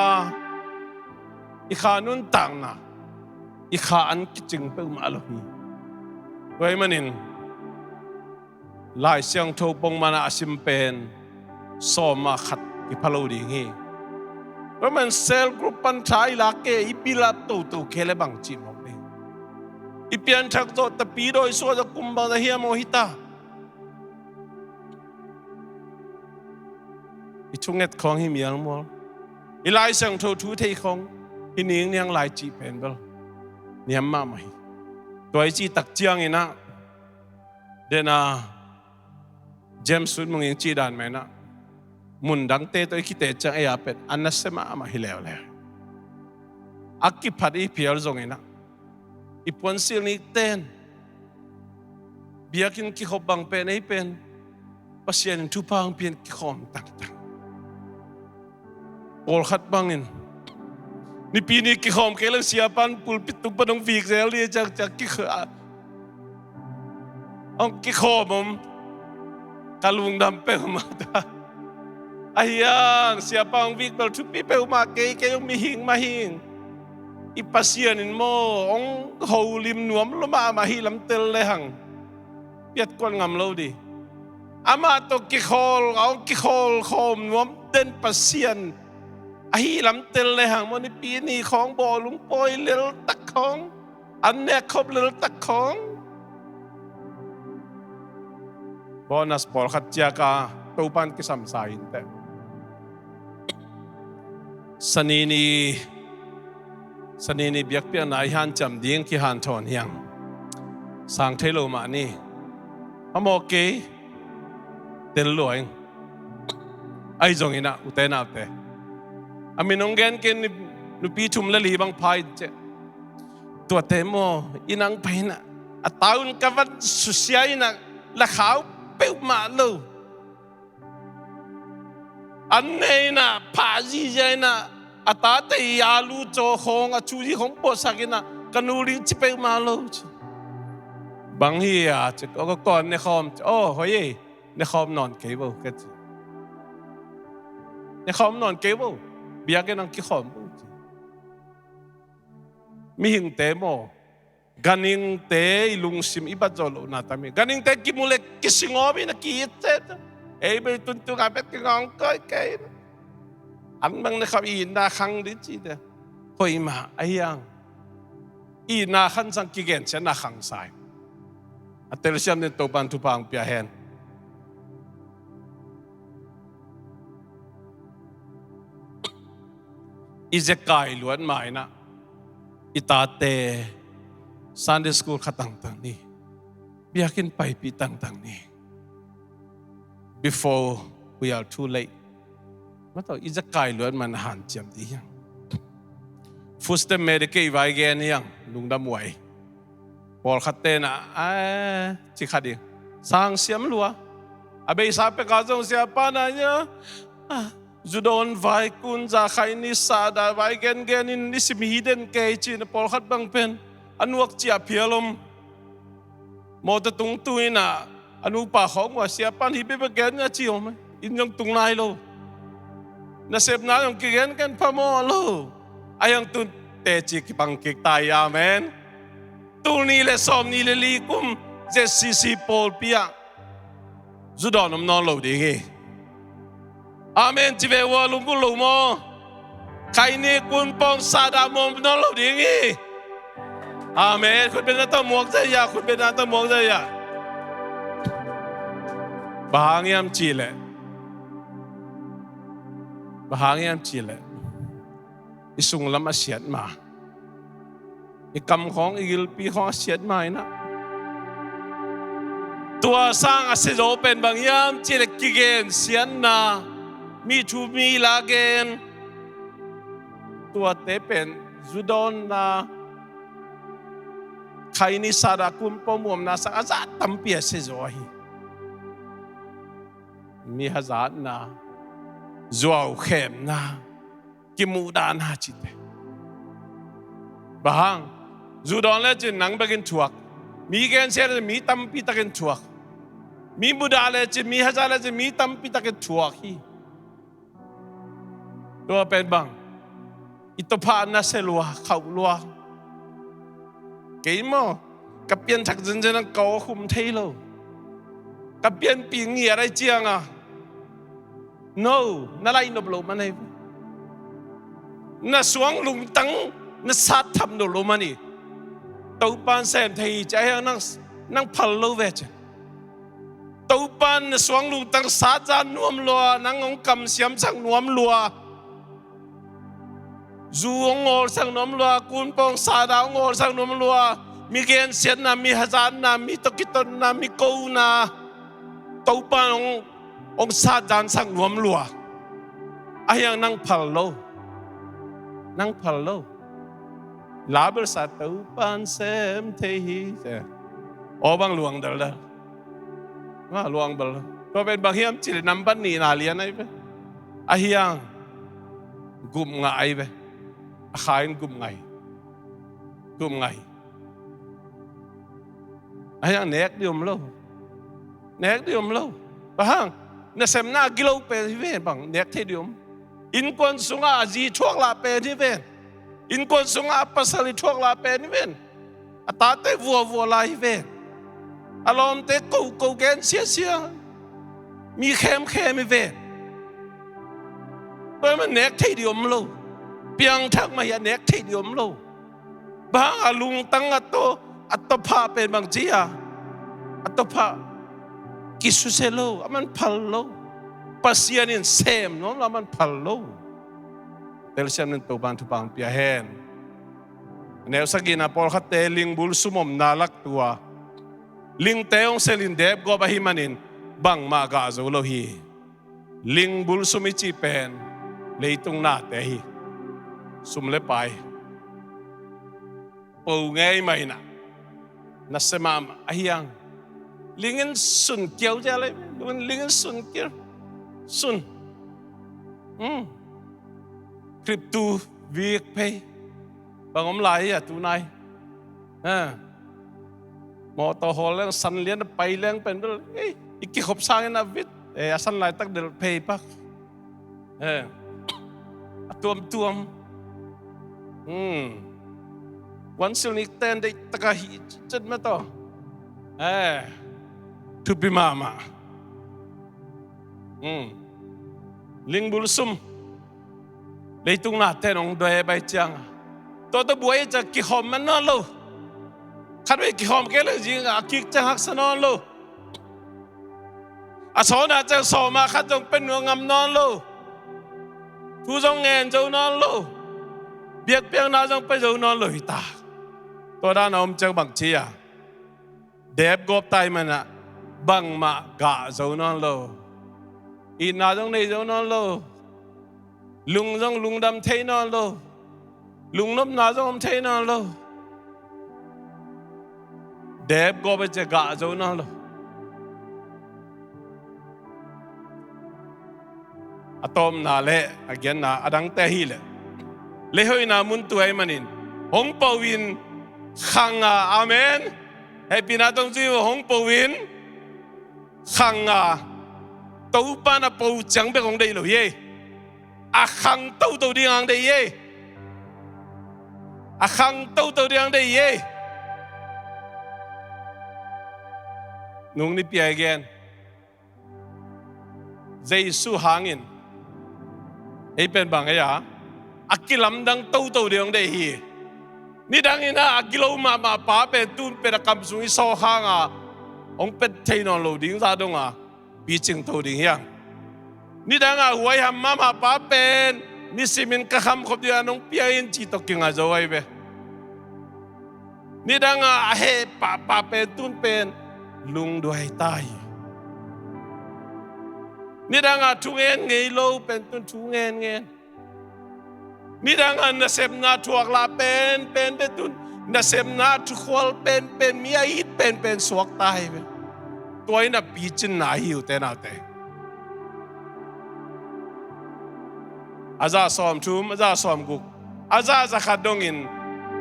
i kha nuntakna, i kha an kicing peuhmah lo hi. Tua ahih manin Lai Siangtho pongman a sim pen sawm ah khat kipha lo ding hi. Tua ahih manin cell group pan tha i lak kei, i build up toto kei leh bang cih mawk ding? I pianthak zawh, tapi dawi suah zawh kum bangzah hiam aw hi ta? I thunget khawng hi mialmual. I Lai Siangtho thu thei khawng hi ningniang lai cih pen bel niam mahmah hi. Tua i cih tak ciangin ah, den a James Sweet Mung Ing cih dan mah in ah, mun dangte tawh i kite ciang ei a pen a nasia mahmah hi leuleu. A kiphat i phial zongin ah, i puansilh nikten biakinn kikhop bang pen ei pen Pasian in thupha hong pia-in kikhawm tangtang. Pawlkhat bangin nipi ni kikhawm kei leng siapa'n pulpit tung pan hong vik zel ding ciang ciang kikha, hong kikhawm om. Ka lungdam peuhmah ta. Ahi hang siapa hong vik bel thupi peuhmah kei, kei hong mihing mah hing. I Pasian in maw hong holim nuam lua mahmah hi lam tel lehang piatkuan ngam lo ding. Amah tawh kikhawl, a hong kikhawl khawm nuam den Pasian ahi lam tel lehang maw, nipi ni khawng bawlung pawi leltak khawng, an nekkhop leltak khawng, bonus pawlkhat ciak a Topa'n kisamsa hi inteh. Sani ni, Sani ni biakpiakna i hanciam ding kihanthawn hi hang. Sang thei lo mah ni. A mawk kei, tel lua ing. Ahi zongin ah, ute naute, a min hong gen kei ni, nupi thum le li bang pha in ciah. Tuate maw, i nang pai in ah, a taun ka van susia in ah, la khau peuhmah lo. An ne in ah, phah zihziah in ah, a tate i alu caw khawng, a chu zi khawng puahsak in ah, ka nu ling ci peuhmah lo ci. Bang hi a ci, aw, ka kawn ne khawm ci, aw, hoih ei, ne khawm nawn kei vo, ka ci. Ne khawm nawn kei vo, biakinn ah kikhawm vo ci. Mihingte maw, ganhingte i lungsim i bat zawh lohna tam hi. Ganhingte kimu le kisingawm in a ki-it se. Ei bel tuntung a bet kingawng koi kei. An mang na kham itna khang dih ci te. Hoih mah a hiang. Itna khan sang kigen ciatna khang sa hi. A telsiam den Topan thupha hong pia hen. I zekai luat ma inah i tate Sunday school kha tangtang ni. Biakinn paipih tangtang ni. Before we are too late. Mataw, i zekai luat man hanciam dih hiang. Food stamp me de kei vai gen hiang, lungdam uai. Pawlkhat tenah a ci khat ding sang siam lua. A beisa peka zong siapa na nia. Zu dawn vai kun za khai ni sa da vai gengen in ni sim hi den kei ci na pawlkhat bang pen a nuak cia phial om. Mawtaw tung tu inah a nupa khawng ua siapan hi bebe gen na ci om. In zong tung nai lo. Nasepna zong kigen ken phamawh lo. A hiang tun teci kibang kik ta hi. Amen. Tul ni le sawm ni le li kum Z C C pawlpi ah zu dawn om nawn lo ding hi. Amen ci ve ua lunggulh lo maw? Khaini kun pawng sada mawm nawn lo ding hi. Amen. Khutbetna tawh muak zai ya, khutbetna tawh muak zai ya. Bang hang hiam cihleh, bang hang hiam cihleh i sunglam a siat ma, i kam khawng i gilpi khawng a siat ma inah tua sang a siazaw pen bang hiam cihleh kigen siatna, mi thu mi la gen. Tuate pen zu dawnna, khaini sada kun pawng muamna sang a zat tampi a siazaw ahi. Mi hazatna, zuau khemna, kimuhdahna cite. Bang hang, zu dawn lecin nang bekin thuak. Mi gensia lecin mi tampi takin thuak. Mi mudah lecin, mi hazat lecin mi tampi takin thuak hi. Tua pen bang i tawpha nasia lua, khauh lua. Kei maw, ka pianthak zenzen ang ka aw khum thei lo. Ka pianpih ngiat ai cianga no na laih nop loh man ahi. Na suang lungtang na sattham nop loh man hi. Topan sem thei hi ci a hiang nang, nang phal lo ve ci. Topan na suang lungtang satzan nuam lua, nang hong kamsiam sak nuam lua. Zu hong ngawlsak nuam lua, kun pawng sada hong ngawlsak nuam lua. Mi gensiatna, mi hazatna, mi tawh kitotna, mi kona Topan hong, hong satzansak nuam lua. A hiang nang phal lo. Nang phal lo. Labelsa Topan sem thei hi. Aw bang luang daldal. Nga luang bal. Tua pen bang hiam cih leh nambat nihna lian ahi ve. A hiang gupngah ahi ve. A kha in gupngah hi. Gupngah hi. A hiang nek dih om lo. Nek dih om lo. Bang hang, nasemna a gilo pen hi ve bang nek thei dih om. Innkuan sungah a zi thuak lah pen hi ve. Innkuan sungah a pasal i thuak lah pen hi ve. A tate vuavua lai hi ven. A lawmte koko gen siasia. Mi khemkhem hi ven. Tua man nek thei dih om lo. Piangthak mah hi a nek thei dih om lo. Bang a lungtang a tawh, a tawh phah pen bang ci a, a tawh phah kisusia lo, a man phal lo. Pasian in sem nuam lo, a man phal lo. Telsiam nen Topan thupha hong pia hen. A neu sagihna pawlkhatte lingbul sum omna lak tua lingte hong selin depgawp ahi manin bangmah gah zo lo hi. Lingbul sum i cih pen leitung nate hi. Sum le pai po ngei mah inah nasia mahmah a hiang. Lingin sun kiau cia lei, lingin sun kiau. Sun. Hmm. Kriptu vik phei. Bang om lai hi a tunai. Ha. Mawtaw hawl leng san lian a pai leng pen bel, ei, i kikhop sangin a vit. Eh, a san laitak delh phei pak. Eh. A tuamtuam. Hmm. Kuan silnik ten deih taka hi chet mah tawh. Eh, thupi mahmah. Hmm. Lingbul sum. Leitung na ten hong doi bai ciang a, tua tawh buai ciang kikhawm man nawn lo. Khat vei kikhawm kei le zing a kik ciang haksa nawn lo. A sawna ciang sawma khat zong pe nuam ngam nawn lo. Thu zong ngen zo nawn lo. Biakpiakna zong pe zo nawn lo hi ta. Tua dan a om ciang bang ci a, dep gawp tai manah bangmah gah zo nawn lo. Itna zong nei zo nawn lo. Lung zong lungdam thei nawn lo. Lungnopna zong om thei nawn lo. Dep gawp a cia gah zo nawn lo. A tawpna le a giatna a dangte hi le, leihoihna mun tuai manin hong po in khang a, amen. Hehpihna tawng ci uh, hong po in khang a. Topa na po ciang bek hong deih lo hi ei. A khang toto ding ang deih hi ei. A khang toto ding ang deih hi ei. Nung ni piai gen Jesu hangin ei pen bang ei a, a kilamdang toto ding hong deih hi. Nidang in a gilo mahmah pa pen tun pen a kam sung i sawk hang a hong pet thei nawn lo ding za dong a picing to ding hiang. Nidang a huaiham mahmah pa pen nisimin ka khamkhop ding a nong piang in ci tawh kinga zo ai ve. Nidang a a heh pahpah pen tun pen lungduai ta hi. Nidang a thu ngen ngei lo pen tun thu ngen ngen. Nidang a nasepna thuak lah pen pen pen tun nasepna thukhual pen pen mi a it pen pen suak ta hi ve. Tua in a picinna hi uh te naute. A za sawm thum, a za sawm guk, a za za khat dongin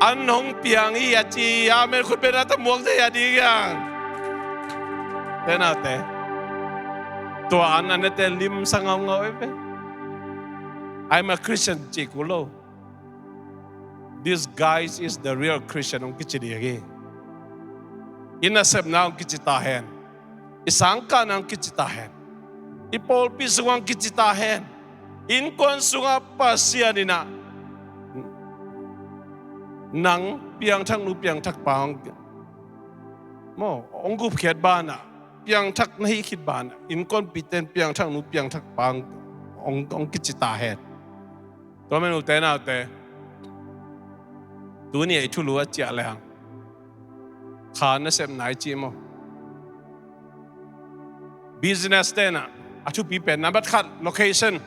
an hong piang hi a ci, amen khut bena ta muak zei a ding hiang. Te naute, tua an a nete lim sa ngaungau ei ve. I'm a Christian ci kul lo. This guy is the real Christian hong kici ding hi. I nasepna hong kici ta hen. I sangkahna hong kici ta hen. I pawlpi sungah hong kici ta hen. Innkuan sungah Pasian in a nang piangthak nu piangthak pa hong, maw, hong gupkhiat banah, piangthak na hih khit banah innkuanpihte in piangthak nu piangthak pa hong, hong kici ta hen. Tua men ute naute, tuni a i thulu a ciah lehang kha nasepna i cih maw? Business te in a, a thupi pen number khat location,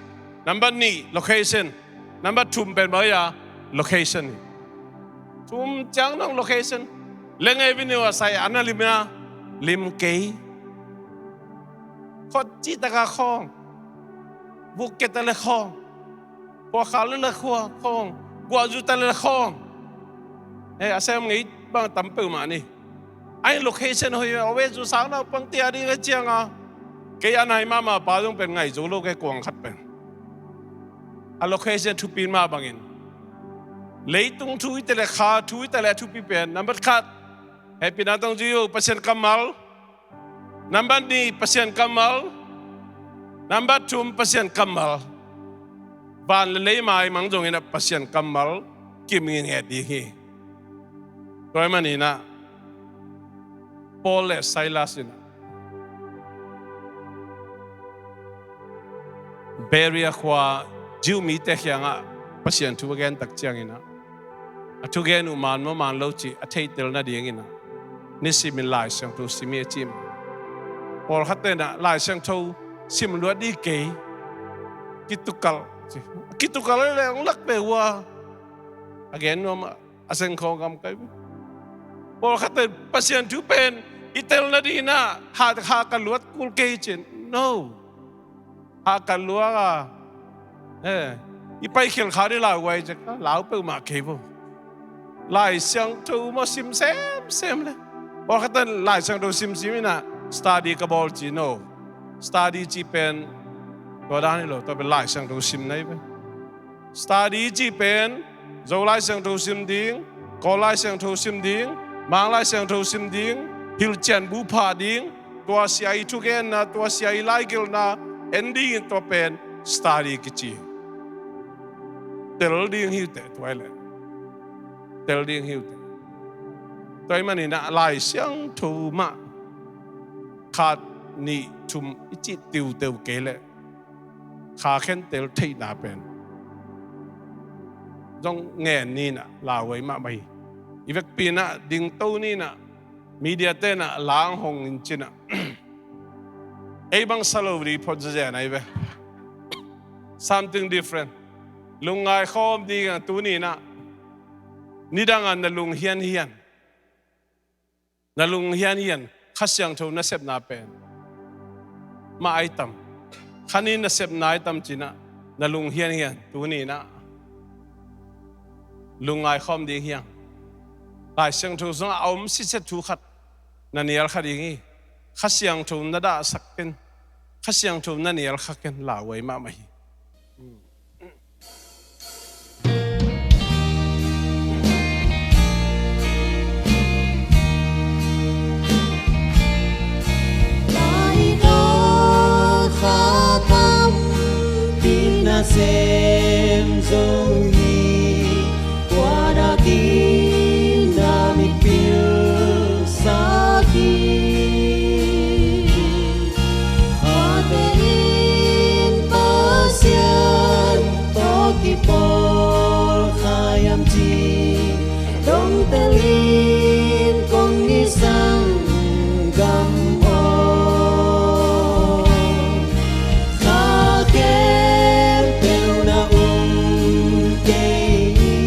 number nih location, number thum pen bang hi a, location hi. Thum ciang nong location. Leng ei vin i wa sai an a lim in a, lim kei. Khot cih taka khawng, vuk keta le khawng, khua khal le khua khawng, guahzu ta le khawng. Eh, a sem ngei bang tam peuhmah ni. Ai location hoih a, always zu sang naupang tia ding a cianga kei a nai mahmah pa zong pen ngai zo lo kei kuang khat pen. A location thupi mah bangin leitung thu i te le kha thu i te le a thupi pen number khat, hehpihna tawng ci uh, Pasian kammal. Number nih, Pasian kammal. Number thum, Pasian kammal. Van le lei maimang zongin a Pasian kammal kim nginget ding hi. Tua ahih manin a Paul le Silas in a Beria khua Jew mite kiangah Pasian thu a gen tak ciangin a, a thugen uh man maw man lo cih a theitel nadingin a nisimin Lai Siangtho sim hi a cih. Pawlkhatte in a Lai Siangtho sim luat dih kei, kitukal ci. Kitukal le hong lak ve uh a, a gen nuam a, a seng khawng gam kai ve. Pawlkhatte in Pasian thu pen i tel nadingin a ha, ha ka luat kul kei cin. No. Ha ka luak a, eh, i paikhial kha dih lauhuai cek a lau peuhmah kei vo. Lai Siangtho maw sim semsem le. Pawlkhatte in Lai Siangtho simsim in a study ka bawl ci. No. Study cih pen tua dan hi lo, tua pen Lai Siangtho sim na hi ve. Study cih pen Zo Lai Siangtho sim ding, Kawl Lai Siangtho sim ding, Mang Lai Siangtho sim ding, hilhcian bu phah ding, tua sia i thugenna, tua sia i laigelhna en dingin tua pen study kici. Tel ding hi uh teh, tua hi leh. Tel ding hi uh teh. Tua ahih manin ah Lai Siangtho mah khat nih thum i cih tiuteu kei leh kha khentel theihna pen zong ngen ni in ah lauhuai mahmah hi. I vekpi in ah dingto ni in ah media te in ah la hong hong in ci in ah ei bang sa lo ding phot zenzen ahi ve. Something different. Lungngai khawm ding a tuni in ah nidang a na lung hianhian, na lung hianhian Kha Siangtho nasepna pen mah ai tam, kha ni nasepna ai tam ci in ah na lung hianhian tuni in ah lungngai khawm ding hi hang. Lai Siangtho sungah a om sitset thu khat na nial kha ding hi. Kha Siangtho na dahsak ken, Kha Siangtho na nial kha ken lauhuai mahmah hi. Laitawlkha tampi nasem zo hi, tua dak in na mit pilsak hi. Khate in Pasian tawh kipawl kha hiam ci, dongtel in kong it sanggam aw. Kha khempeuh na um kei in,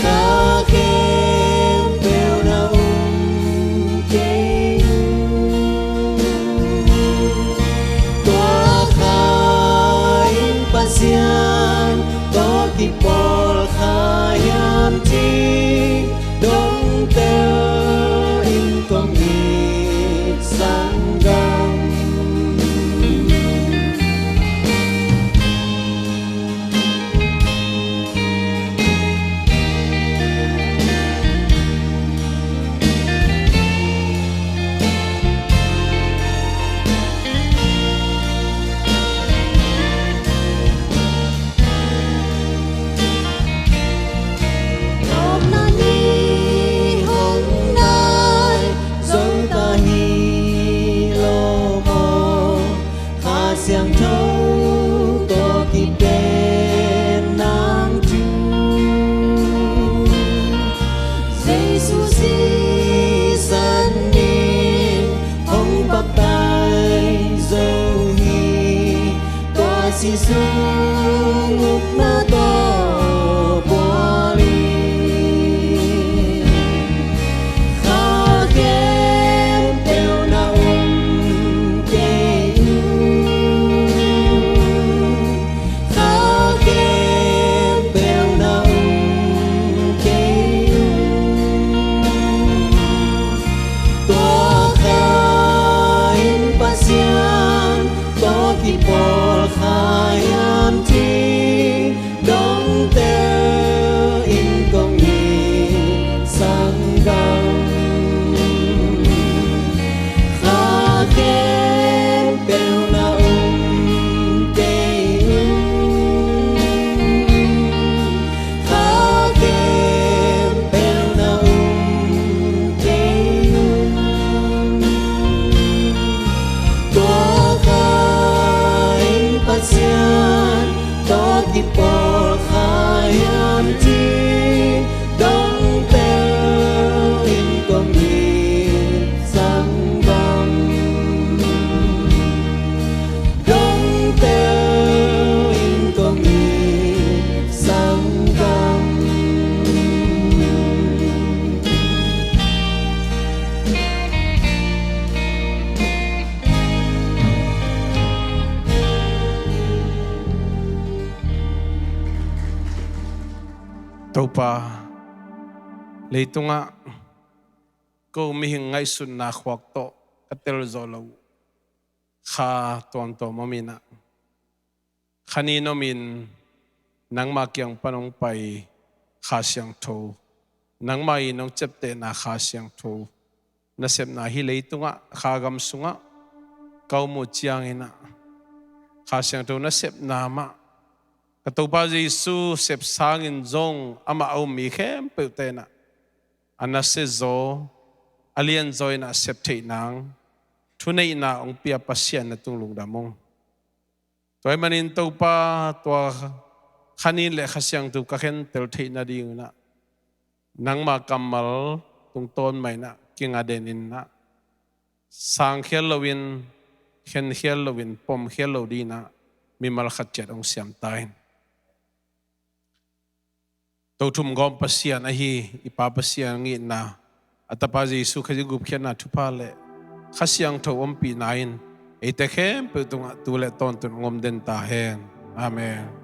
kha khempeuh na um kei in. Tua kha in Pasian tawh kipawl kha hiam ci, dongtel in kong it sanggam. Tawpna ni hong nai zo ta hi lo maw? Kha Siangtho tawh kipen nang thu. Jesu sisan in hong baptize zo hi. Tua sih sung upna tawh bual in, kha khempeuh na um kei in, kha khempeuh na um kei in. Tua kha in Pasian tawh kipawl kha hiam ci, dongtel in kong it sanggam. Kha khempeuh na um kei in, kha khempeuh na um kei in. Tua kha in Pasian tawh kipawl kha hiam ci, dongtel in kong it sanggam. Dongtel in kong it sanggam. Topa, leitungah ko mihing ngaihsutna khuak tawh ka tel zawh loh kha tuamtuam om in ah, kha nin om in nangma kiang pan hong pai Kha Siangtho, nangmah in hong ciaptehna Kha Siangtho, nasepna hih leitungah, kha gam sungah ka om uh ciangin ah, Kha Siangtho nasepna mah, ka Topa Jesu sep sangin zong amah a um mi khempeuhte in ah, a nasia zaw, a lianzaw in ah sep theih nang, thuneihna hong pia Pasian na tung lungdam ung. Tua ahih manin Topa, tua kha nin leh Kha Siangtho ka khentel theih nading un ah, nangma kammal tungtawn mah in ah kinga den in ah, sang khial loin, khen khial loin, pom khial lo ding in ah, mimal khat ciat hong siam ta in. Tothum gawm Pasian ahi i Pa Pasian hong itna, a Tapa Jesu Khazih gupkhiatna thupha leh Kha Siangtho ompihna in eite khempeuh tungah tu leh tawntung hong om den ta hen. Amen.